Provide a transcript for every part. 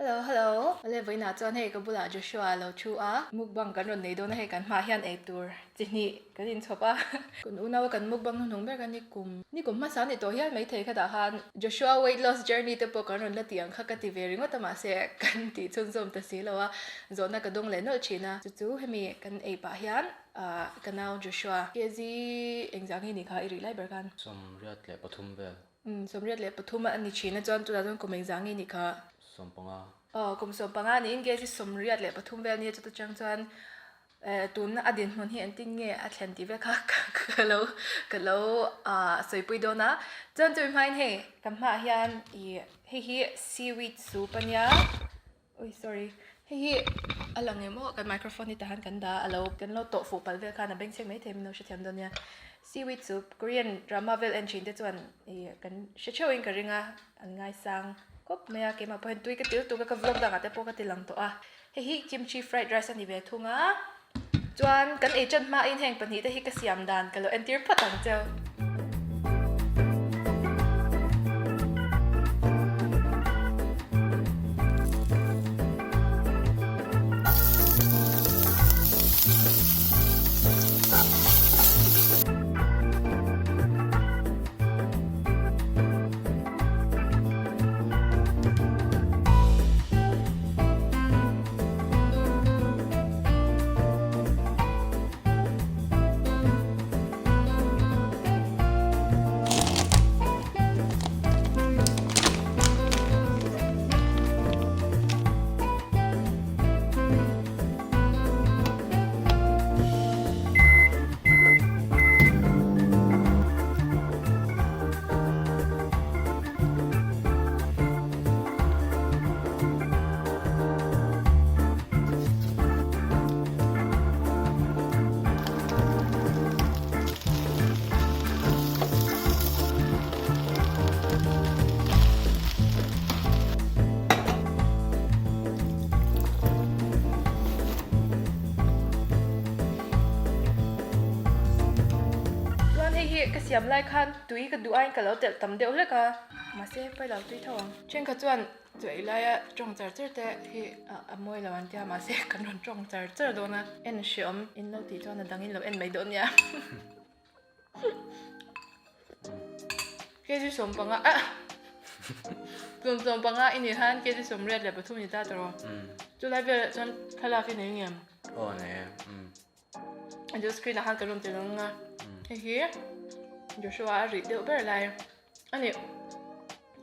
Hello hello awle vawiinah chuan hei ka bulah Joshua a lo thu a mukbang kan rawn nei dawn a hei kan hmaah hian eitur chi hnih kan inchhawp a kan unau a kan mukbang hnuhnung ber kha ni kum ni kum hmasa ni tawh hial maithei kha tah khan Joshua weight loss journey te pawh kan rawn la tih ang kha ka ti ve ringawt a mahse kan tih chhunzawm ta si lo a zawhna ka dawng leh nawlh thin a chu chu hemi kan ei pah hian ah ka nau Joshua kg engzah nge ni kha i rih lai ber khan. 83 vel. Umm 83 a ni thin a chuan tunah chuan kum engzah nge ni kha. 15. Aw kum 15 niin kg 83 vel nia chuta chang chuan Eh tun a dinhmun hi engtin nge a thlen tih vel kha ka lo ka lo ah sawipui dawn a chuan chumi hmain hei kan hmaah hian ih hei hi seaweed soup a nia ui sorry hei hi a lang em aw kan microphone hi tahan kan dah a lo kan lo tawh fuh palh vel khan a bengchheng maithei min lo hrethiam dawn nia seaweed soup korean drama vel en thin te chuan ih kan hre theuh in ka ring a an ngaisang khawp mai a keimah pawh hian tui ka til tuk a ka vlog dangah te pawh ka ti lang tawh a. Hei hi kimchi fried rice a ni ve thung a, chuan kan ei tan hmain heng pahnihte hi ka siam dan ka lo entir phawt ang cheu. Chuan hei hi ka siam lai khan tui ka duh aiin ka lo telh tam deuh hlek a, mahse pawi lo tui tho ang. Thenkhat chuan chu ei laia tawng char char te hi a mawi lo an tia mahse kan rawn tawng char char dawn a, en hreawm in lo tih chuan a dang in lo en mai dawn nia. Kg 15 ah kum 15 i nih khan kg 83 ni ta tawh chu lai velah chuan thlalak i nei ngem? Aw nei e umm. Chu screen ah khan kan rawn ti lang a hei hi Joshua a rih deuh ber lai a ni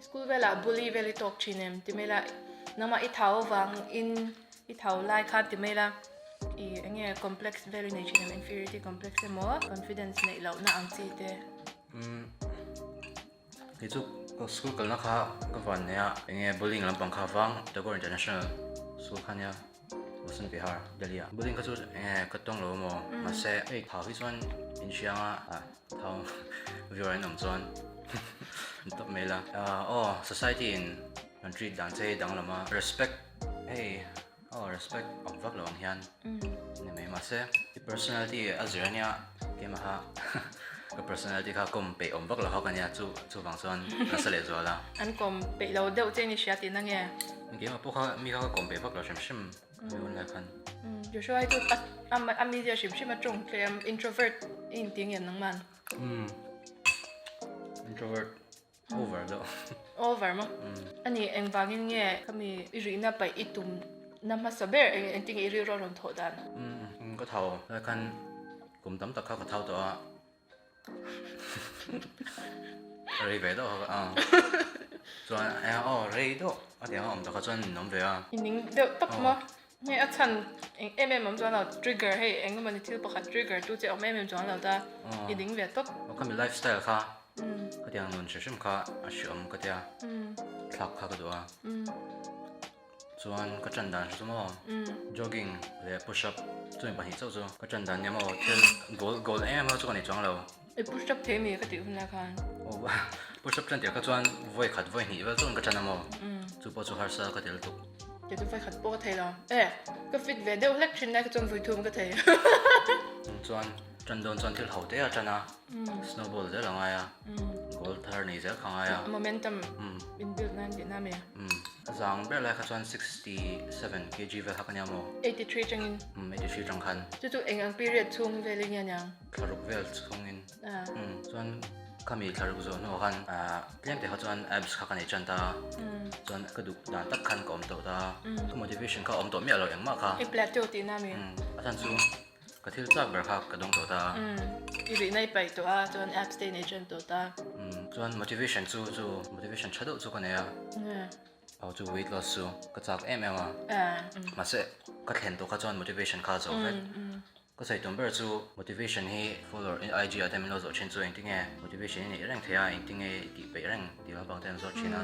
school velah bully vel i tawk thin em ti mai la nangmah i thau avang in i thau lai khan ti mai la i eng nge complex vel i nei thin em inferiority complex emaw confidence neih loh na ang chi te. Umm kei chu school kalna kha ka van nei a eng nge bullying lampang kha vang Tagore International School kha nia. Vasan Vihar, Delhi ah. Building kha chu enge ka tawng lo maw? Mahse hei thau hi chuan in hriang a, ah thau viewer an awm chuan an tawp mai la. Aw society in kan treat dan che hi danglam a, respect hei aw respect awm vak lo ang hian ni mai mahse i personality a zir ania keimaha ka personality kha kawm peih awm vak lo hawk ania chu chuvang chuan nasa leh zual a. An kawm peih lo deuh che ni hria tihna nge? Keimah pawh kha mi kha ka kawm peih vak lo hrim hrim mi hun lai khan. Joshua hi chu a mizia hrim hrim a tawng tlem introvert i inti ngem nangman? Umm introvert over deuh. Over maw? Ani engvangin nge khami i rihna paih i tum na hmasa ber engtin nge i rilru a rawn thawh dan? Umm ka thau lai khan kum tam tak kha ka thau tawh a. Rei ve deuh a chuan aw rei deuh a tiang a awm tak kha chuan min awm ve a. I ning deuh tak maw? Hei a chhan eng em em awm chuan lo trigger hei eng emawni thil pakhat trigger tu che awm em em chuan lo ta i ning ve tawp. Aw khami lifestyle kha ka tiang nun hrim hrim kha a hreawm ka tia thlak kha ka duh a. Chuan ka ṭan dan hre chu maw? Jogging leh push up chumi pahnih chauh chu ka ṭan dan nia maw? Thil goal goal em em ho chu ka nei chuang lo. I push up thei mi ka tih hunah khan. Aw push up ṭan tirh kha chuan vawi khat vawi hnih vel chuan ka ṭan a maw? Chu pawh chu harsa ka tel tuk. Kei chu vawi khat pawh ka thei lo. E ka fit ve deuh hlek ṭhin lai kha chuan vawi thum ka thei. Chuan. Ṭan dawn chuan thil ho te a ṭan a, snowball zel a ngai a, goal thar nei zel kha a ngai a. Momentum in build nan tihna a mi? A zang ber lai kha chuan 67 kg vel kha ka nia maw? 83 tangin. 83 tang khan. Chu chu eng ang period chhung velin nge niang? Thlaruk vel chhungin. Chuan khami thlaruk zawh hnuah khan tlem te kha chuan abs kha ka nei ṭan ta a, chuan ka duh dan tak khan ka awm tawh ta a, ka motivation kha a awm tawh miah lo engmah kha. I plateau tihna a mi? A chhan chu Ka thil chak ber kha ka dawng tawh ta a. I rihna i paih tawh a, chuan apps te i nei ṭan tawh ta. Chuan motivation chu chu motivation ṭha deuh chu ka nei a. Aw chu weight loss chu ka chak em em a. Mahse ka thlen tawh kha chuan motivation kha a zo vek. Ka sawi tum ber chu motivation hi follower IG ah te min lo zawh ṭhin chu engtinge motivation i neih reng thei a, engtinge i tih peih reng tih lampang te an zawt ṭhin a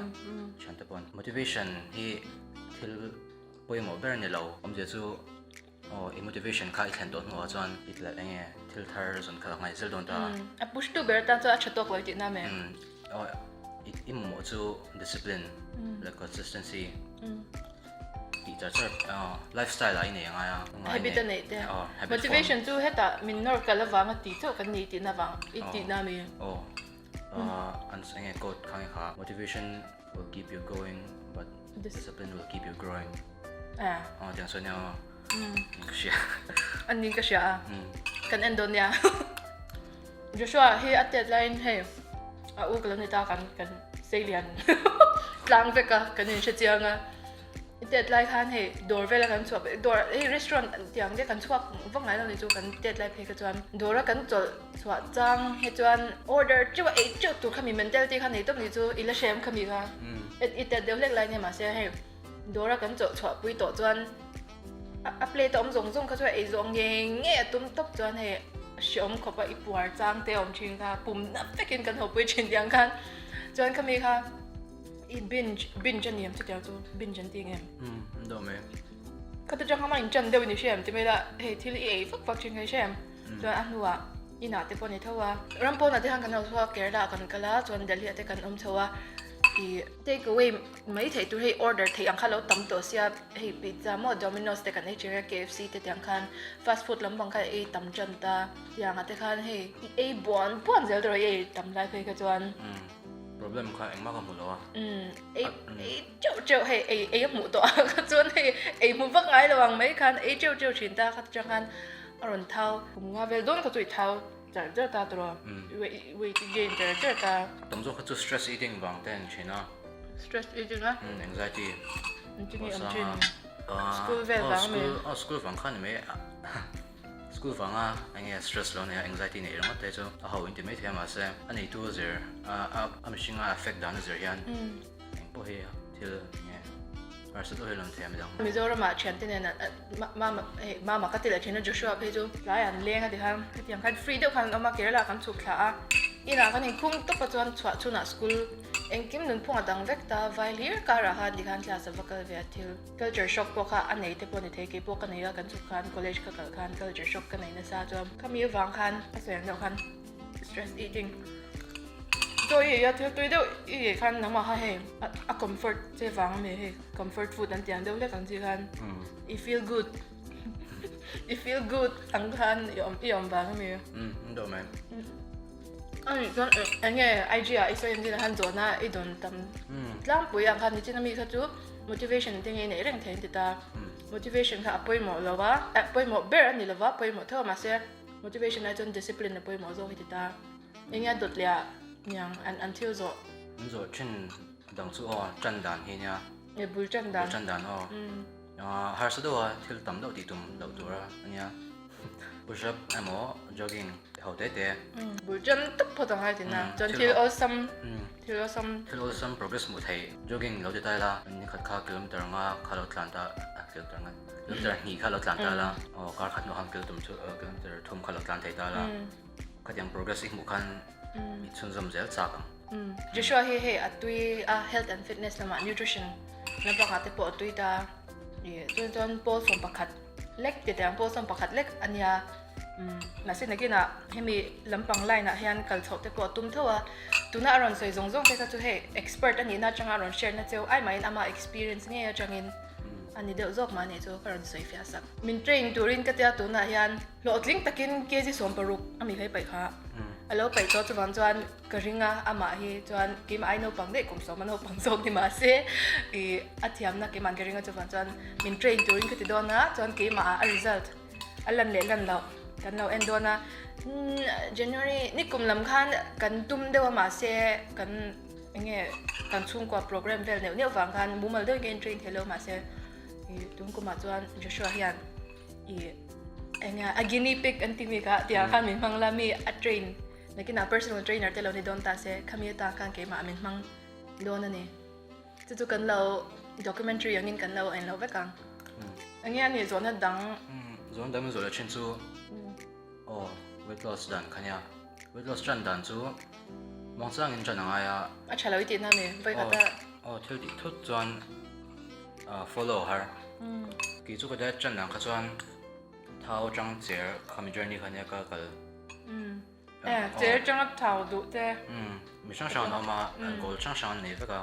ṭhiante pawn. Motivation hi thil pawimawh ber ni lo awmzia chu. Aw, i motivation kha i thlen tawh hnuah chuan i tla eng nge thil thar zawn kha a ngaih zel dawn ta a. A push tu ber atan chuan a tha tawk lo i tihna mai. Aw, i mamawh chu discipline leh consistency tih char char lifestyle ah i nei a ngai a. Habit a neih te. Motivation chu hetah min nawr kal avanga ti chauh kan ni tihna vang i tihna mai. Aw, an eng nge quote kha nge kha motivation will keep you going but Discipline will keep you growing. Ah. Oh, tiang sawi nia aw. Ka hria. An ni ka hria a. Kan en dawn nia. Joshua hi a tet laiin hei a u ka lo ni ta kan kan seilian tlang vek a kan in hre chiang a. I tet lai khan hei dawr vela kan chhuah dawr hei restaurant tiang te kan chhuak vak ngai lo ni chu kan tet lai phei kha chuan dawra kan chawlh chhuah chang he chuan order teuh a ei teuh tur kha mi mentality kha nei tawp ni chu i la hrem kha mi kha i tet deuh hlek lai nia mahse hei dawra kan chawlh chhuah pui tawh chuan a plate a awm zawng zawng kha chuan ei zawng nge nge a tum tawp chuan hei hreawm khawp a i puar chang te a awm thin kha pum nap vekin kan haw pui thin tiang khan chuan khami kha I binge binge a ni em chutiang chu binge an ti ang em? Umm an dawm e. Kha tu chang hama in chan deuh in i hria em ti mai la hei thil i ei vak vak thin kha i hria em? Chuan a hnuah inah te pawh a ni tho a. Ram pawnah te khan kan lo chhuak a Kerala ah kan kal a chuan Delhi ah te kan awm chho a i take away mai theih tur hei order theih ang kha lo tam tawh sia hei pizza maw Domino's te kan ei thin a KFC te tiang khan fast food lampang kha ei tam tan ta tiangah te khan hei i ei buan buan zel tawh i ei tam lai phei kha chuan. Problem kha engmah ka hmu lo a. Umm ei ei teuh teuh hei ei ei a hmuh tawh a kha chuan hei ei hmu vak ngai lo ang mai khan ei teuh teuh thin ta kha chang khan a rawn thau kum nga vel dawn kha chu i thau char char ta tawh weight weight i gain char char ta. Tam zawk kha chu stress eating vang te an thin a. Stress eating a? Umm anxiety. Engtin nge awm thin? School vel vang a mi? Aw school vang kha ni mai. School vanga eng nge stress lo nei a anxiety neih ringawt te chu a ho inti maithei a mahse a neitu a zir a a mihringa a affect dan a zir hian eng pawh hi thil eng nge harsat deuh hi a lo ni thei a midang. Mizoramah thiante nen mama hei mama ka ti leh thin a Joshua phei chu tlai an leng a ti khan hetiang khan free deuh khan an awm a Kerala kan chhuk thla a inah kan inkhung tawp a chuan chhuah chhunah school engkim nunphung a dang vek ta vai hlir karah khan tikhan class a va kal ve a thil. Culture shock pawh kha a nei te pawh ni thei, kei pawh ka nei a, kan chhuk khan college ka kal khan culture shock ka nei nasa chuan khami avang khan a sawi ang deuh khan stress eating chaw i ei a thil tui deuh i ei khan nangmah kha hei a comfort che vang a mi hei comfort food an tih ang deuh hlek ang chi khan i feel good i feel good ang khan i awm i awm vang a mi. Umm an dawh mai. A nih chuan eng nge IG ah i sawi ang chin ah khan zawhna i dawn tam tlangpui ang khan nichin ami kha chu motivation te nge neih reng thei an ti ta. Motivation kha a pawimawh lo a, a pawimawh ber a ni lo va, pawimawh tho a mahse motivation ai chuan discipline a pawimawh zawk hi ti ta. Eng nge a dawt leh ah niang an an thil zawh. An zawh thin dang chu aw tan dan hi nia. Nge bul tan dan. Bul tan dan aw. Harsa deuh a thil tam deuh tih tum loh tur a nia. Push up emaw jogging ho te te. Bul tan tawp phawt ang ai tina. Chuan thil awlsam thil awlsam. Thil awlsam progress hmuh theih jogging lo ti ta ila ni khat kha kilometer nga kha lo tlan ta kilometer nga kilometer hnih kha lo tlan ta la aw kar khat hnuah khan kilometer thum kha lo tlan thei ta la khatiang progress i hmuh khan i chhunzawm zel chak ang. Joshua hi hei a tui a health and fitness lamah nutrition lampangah te pawh a tui ta ih chuan chuan pawl 11 lek ti teh ang pawl 11 lek a nia umm mahse nakinah hemi lampang line ah hian kal chhoh te pawh a tum tho a tuna a rawn sawi zawng zawng te kha chu hei expert a nihna atanga a rawn share na cheu ai mahin ama experience ngei atangin. A ni deuh zawk mah nih chu ka rawn sawi fiah sak. Min train turin ka tia tunah hian hlawhtling takin kg 16 a mi hlei paih kha a lo paih tawh chuvang chuan ka ring a, amah hi chuan keimah ai naupang daih kum sawma naupang zawk ni mahse ih a thiamna keimah ka ring a chuvang chuan min train turin ka ti dawn a chuan keimah ah a result a lan leh lan loh kan lo en dawn a January nikum lam khan kan tum deuh a mahse kan eng nge kan chhungkua program vel neuh neuh vang khan mumal deuhin ka intrain thei lo mahse ih tun kumah chuan Joshua hian ih eng nge a guinea pig an ti mi kha tiang khan min hmang la mi a train nakinah personal trainer te lo ni dawn ta se khami atang khan keimah min hmang dawn a ni chu chu kan lo documentary angin kan lo en lo vek ang eng nge a nih zawhna dang zawhna dang min zawh leh thin chu Aw, weight loss dan kha nia. Weight loss tan dan chu muangchangin tan a ngai a. A tha lo i tihna mi, vawi khat a. Aw, thil tih thut chuan follow har. Kei chu ka diet tan dan kha chuan thau atang cher khami journey kha nia ka kal. E, cher atanga thau duh te. Mi hrang hrang an awm a, an goal hrang hrang an nei vek a.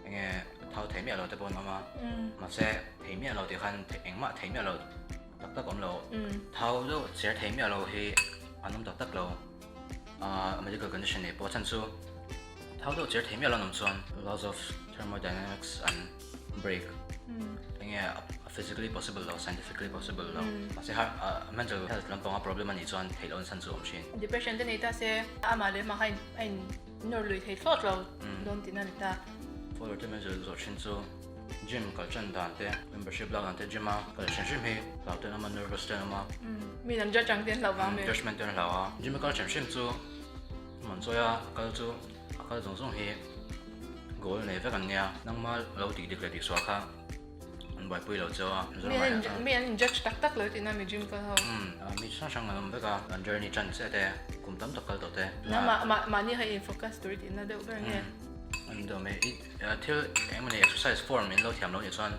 Enge thau thei miah lo te pawh an awm a. Mahse thei miah lo tih khan engmah thei miah lo. Tak tak awm lo. Thau deuh cher thei miah lo hi an awm tak tak lo. Ahh medical condition nei pawh a chhan chu thau deuh cher thei miah lo an awm chuan laws of thermodynamics an break. Enge a physically possible lo, scientifically possible lo. Mahse har mental health lampanga problem a nih chuan theih loh nsan chu awm thin. Depression te nei ta se amah leh amah kha a in nawr lui thei thlawt lo dawn tihna a ni ta. Follower te mental zawh thin chu. Gym kal tan dan te, membership lak dan te gym a kal hrim hrim hi hlau te an awm a, nervous te an awm a. Mi an judge ang te an hlauh vang mai. Judgement te an hlau a. Gym a kal hrim hrim chu man chawi a kal chu a kal zawng zawng hi goal nei vek an nia. Nangma lo tih dik leh tih sual kha an buaipui lo cheu a. Mi an in judge tak tak lo tihna mi gym kal ho. Mi hrang hrang an awm vek a, an journey tan chiah te, kum tam tak kal tawh te. Nangmah mahni kha in focus tur i tihna deuh ber nge. An dawm e. Thil engmawni exercise form in lo thiam lo nih chuan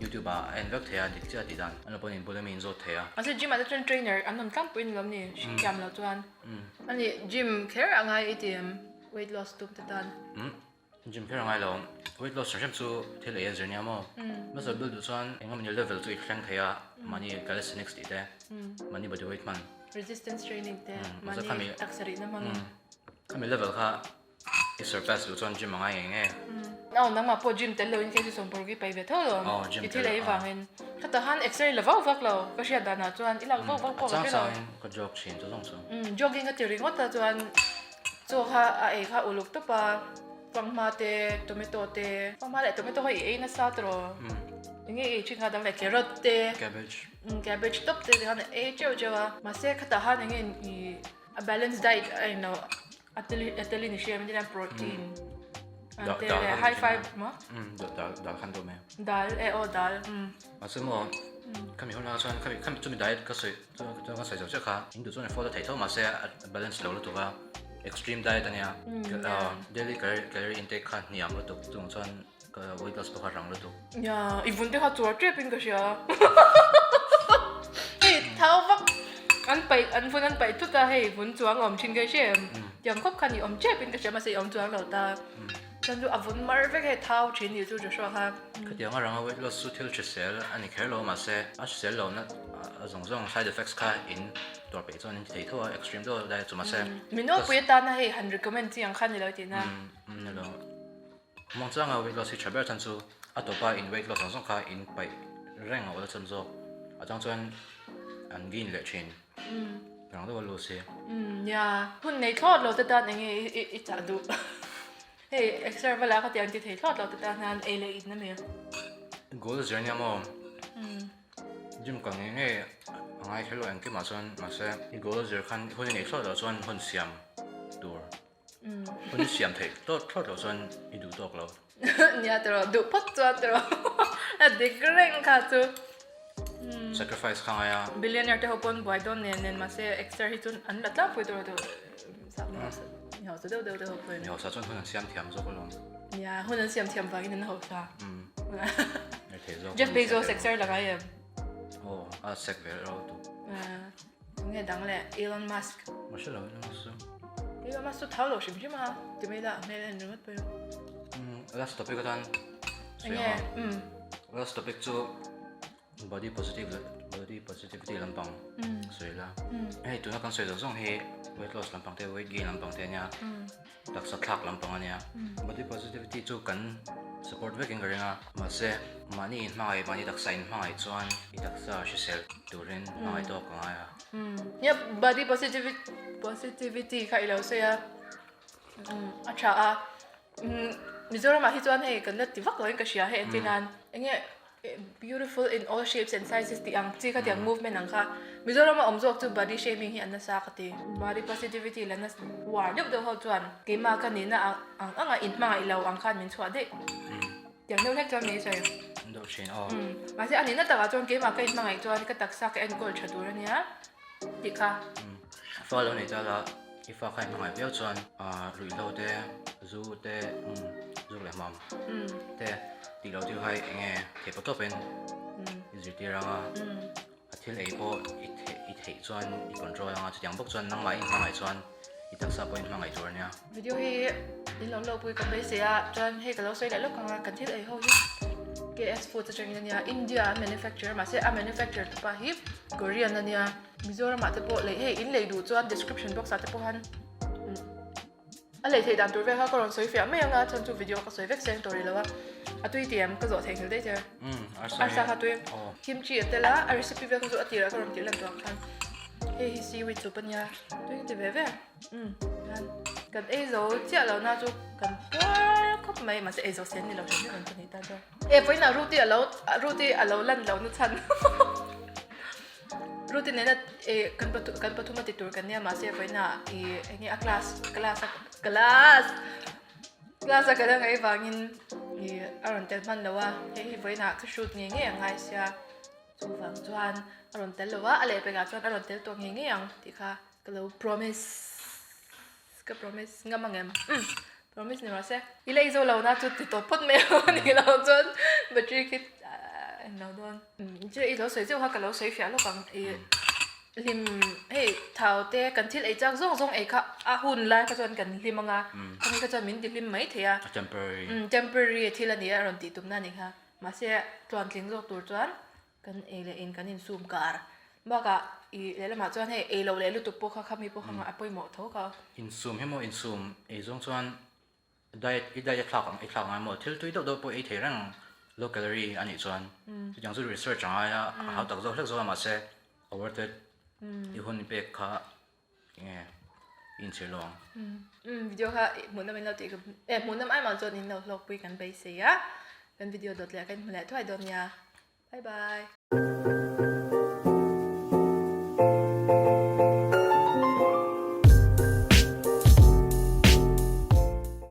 youtube ah a en vek thei a, dik chiah tih dan an lo pawhin bul ami in zawt thei a. Mahse gym ah te chuan trainer an awm tlangpui ni lawm ni, thiam lo chuan. Ani gym kher a ngai i ti em weight loss tum te tan? Umm gym kher a ngai lo, weight loss hrim hrim chu thil ei a zir nia maw. Muscle build duh chuan engemawni level chu i thleng thei a, mahni calisthenics tih te, mahni body weight hman. Resistance training te, mahni taksa rihna hmangin. Khami level kha I surpass duh chuan gym a ngai ngei ngei. Aw nangmah pawh gym tel loin kei chu sawmparuk i pai ve tho lo. Aw gym I thil ei vangin. Khatah khan x-ray la vak vak lo ka hriat danah chuan i lak vak vak pawh ka hre lo. A chang changin ka jog thin chu zawng chu. Umm jogging a ti ringawt a chuan chaw kha a ei kha uluk tawp a fanghma te tomato te fanghma leh tomato kha i ei nasa tawh. Enge i ei thin kha dang leh carrot te. Cabbage. Umm cabbage tawp te khan a ei teuh teuh a mahse khatah khan enge i a balance diet a inlo A tel a telin i hria em ania protein an te leh high fiber maw? Umm dal dal khan dawm e. Dal e aw dal umm. Mahse maw khami hun ah chuan khami khami chumi diet ka sawi chuan ka sawi zo chiah kha in duh chuan i follow theih tho mahse a balance lo lutuk a extreme diet ania daily calorie intake kha hniam lutuk chung chuan ka weight loss pawh kha rang lutuk. Nia i vun te kha chuar tep in ka hria hei thau vak an paih an vun an paih thut a hei vun chuang a awm thin ka hria em tiang khawp khan i awm tep in ka hria mahse i awm chuang lo ta chuan chu a vun mar vek hei thau thin nih chu Joshua kha. Khatiang a ranga weight loss chu thil hrisel a ni kher lo mahse a hrisel lo na a zawng zawng side effects kha in tuar peih chuan in ti thei tho a extreme deuh a diet chu mahse. Min awpui atana hei han recommend chi ang kha ni lo tihna. Umm ni lo. Muangchanga weight loss hi tha ber chan chu a tawpa in weight loss ang zawng kha in paih reng a awlh chan zawk. A chang chuan an gain leh thin. Rang deuh a lose hi. Umm nia, hun nei thlawt lo te tan enge i chah duh. Hei exer vala kha tiang ti thei thlawt lo te tan hian ei leh in ami. Goal zir nia maw? Gym kal ngei ngei a ngai kher lo engkim ah chuan mahse i goal zir khan hun i neih thlawt loh chuan hun siam tur. Hun i siam theih thlawt thlawt loh chuan i duh tawk lo. Nia tiraw, duh phawt chuan tiraw. A dik reng kha chu. Sacrifice kha ngai a. Billionaire te ho pawn buai dawn nen nen mahse extra hi chuan an la tlangpui tur a duh. Mi hausa deuh deuh te ho pawhin. Mi hausa chuan hun an siam thiam zawk alawm. Nia, hun an siam thiam vangin an hausa. Jeff Bezos exer la ngai em? Aw, a sek ve reuh lutuk. Tunge dang leh Elon Musk. Ma hre lo Elon Musk chu. Elon Musk chu thau lo hrim hrim a, ti mai la a hmel en ringawt pawh. Umm last topic atan sawi ang a. Enge umm. Last topic chu body positive body positivity lampang sawi la. Hei tuna kan sawi zawng zawng hi weight loss lampang te weight gain lampang te ania taksa thlak lampang ania. Body positivity chu kan support vekin ka ring a mahse mahni inhmangaih mahni taksa inhmangaih chuan i taksa hrisel turin hmangaih tawk a ngai a. Nia body positivity kha i lo sawi a a tha a. Mizoram ah hi chuan hei kan la ti vak lo in ka hria hei entir nan enge beautiful in all shapes and sizes tih ang chi kha tiang movement ang kha Mizoram a awm zawk chu body shaming hi an nasa ka ti. Body positivity la nasa uar deuh deuh ho chuan keimah ka nihna ang ang a inhmangaih lo ang khan min chhuah daih tiang deuh hlek chuan mai sawi. Deuh thin aw. Mahse a nihna takah chuan keimah ka inhmangaih chuan ka taksa ka enkawl tha tur ania tih kha. Fa lo nei ta la. I fa kha i hmangaih viau chuan ruihhlo te, zu te, zuk leh hmam te tih loh chu hai eng nge theih pawh tawpin i zirtir ang a, a thil ei pawh i theih i theih chuan i control ang a, chutiang bawk chuan nangmah i inhmangaih chuan i taksa pawh i inhmangaih tur a nia. Video hi in lo hlawhpui ka beisei a, chuan hei ka lo sawi leh lawk ang a, kan thil ei ho hi KS Foods atangin a nia, India an manufacture mahse a manufacture tupa hi Korean a nia. Mizoram ah te pawh lei hei in lei duh chuan description box ah te pawh han a lei theih dan tur vel kha ka rawn sawi fiah mai anga chuan chu video ka sawi vek seng tawh rih lo a a tui ti em ka zawh theih nghilh daih che arsa kha tui kimchi a tel a a recipe vel kha chu a tirah ka rawn tih lan tawh ang khan hei hi seaweed soup ania tui ka ti ve ve hian kan ei zo chiah lo na chu kan puar khawp mai mahse ei zo sen ni lo hrim hrim ang ka nih ta chuan e vawiinah ruti a lo ruti a lo lan lo na chhan. Ruti nena eh kan patu kan pathum a ti tur kan nia mahse vawiina ih eng nge a class class a class class a kal a ngaih vangin ih a rawn tel hman lo a hei hi vawiina ka shoot ngei ngei a ngai sia chuvang chuan a rawn tel lo a a lehpekah chuan a rawn tel tawh ngei ngei ang tih kha ka lo promise. Ka promise ngam ang em? Umm promise ni rawh se. I lei zo lo na chu ti tawp phawt mai ang a ni lo chuan battery khi a en lo dawn. Umm chu i lo sawi zeuh kha ka lo sawi fiah lawk ang i hlim hei thau te kan thil ei chak zawng zawng ei kha a hun lai kha chuan kan hlim ang a khami kha chuan min ti hlim mai thei a. A temporary. Umm temporary thil a ni a rawn tih tumna a ni kha mahse tluantling zawk tur chuan Kan ei leh in kan insum kar bakah i lehlamah chuan hei ei loh leh lutuk pawh kha khami pawh kha a pawimawh tho ka. Insum hi maw insum ei zawng chuan diet i diet a thlak ang i thlak ang emaw thil tui deuh deuh pawh ei thei reng low calorie a nih chuan chutiang chu research a ngai a a hau tak zawk hlek zawk a mahse a worth it i hun pek kha enge i inchhir lo ang. Video kha hmuhnawm in lo tih eh hmuhnawm ai mah chuan in lo hlawkpui kan beisei a kan video dawt leh kan hmu leh thuai dawn nia. Bye bye.